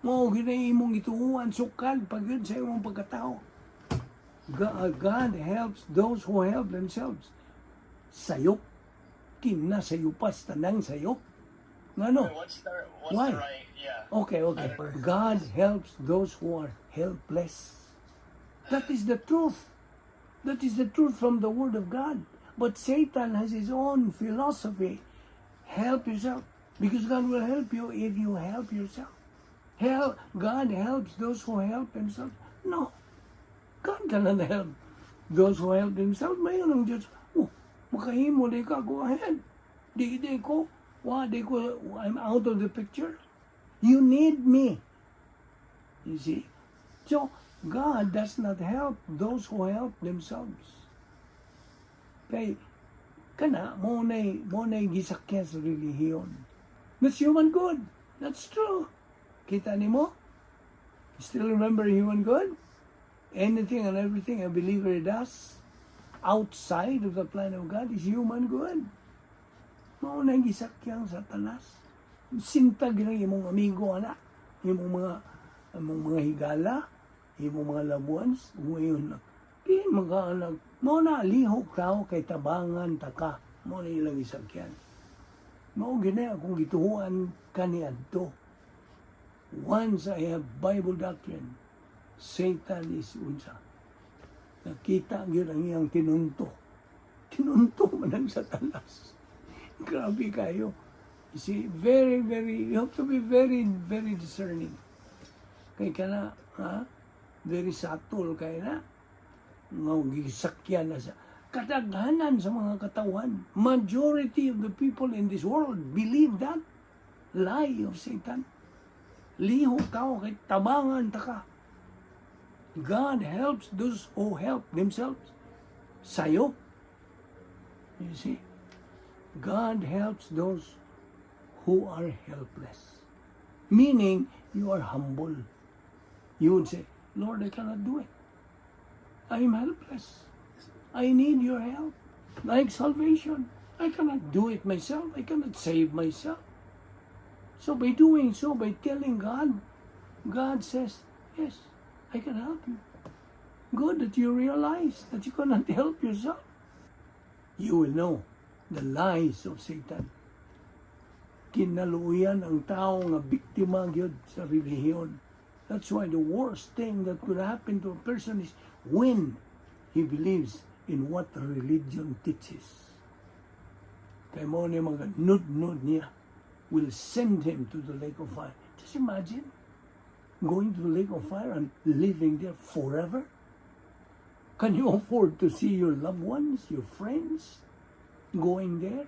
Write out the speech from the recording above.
Mao gyud imong gituohan, sukad pa gyud sa imong pagkatao. God helps those who help themselves. Sayop. Kinasayupas tanang sayop. Ngano? Wait, what's Why? The right, yeah. Okay. God helps those who are helpless. That is the truth. That is the truth from the Word of God. But Satan has his own philosophy. Help yourself. Because God will help you if you help yourself. Help, God helps those who help themselves. No. God cannot help those who help themselves. Moingon ang Diyos, "Oh, makahimo diay ka, go ahead. Di, di ko, wa, di ko, I'm out of the picture. You need me." You see? So, God does not help those who help themselves. Kay, kana, mao na'y gisakyan sa relihiyon. That's human good. That's true. Kita nimo? You still remember human good? Anything and everything a believer does outside of the plan of God is human good. Mao na gisakyang Satanas. Sintag ng imong amigo ana, imong mga higala, imong mga loved ones, ngayon na. Di mga anak, mao na lihok tao kay tabangan ta ka. Mao na ilang gisakyan. Mao gyud akong gituohan kaniadto. Once I have Bible doctrine, Satan is unsa. Nakita gyud ang iyang tinunto. Tinunto man ang Satanas. Grabe kayo. You see, very, very, you have to be very, very discerning. Kay kana, ha? Very subtle kay na. Nga gisakyan na sa kadaghanan sa mga katawhan. Majority of the people in this world believe that lie of Satan. Lihok tao kay tabangan ta ka. God helps those who help themselves. Sayop. You see? God helps those who are helpless. Meaning, you are humble. You would say, "Lord, I cannot do it. I am helpless. I need your help." Like salvation. I cannot do it myself. I cannot save myself. So by doing so, by telling God, God says, "Yes, I can help you. Good that you realize that you cannot help yourself." You will know the lies of Satan. Kinaluoyan ang tao nga biktima gyud sa relihiyon. That's why the worst thing that could happen to a person is when he believes in what religion teaches. Kay mao ni mga nud-nud niya will send him to the lake of fire. Just imagine going to the lake of fire and living there forever. Can you afford to see your loved ones, your friends, going there?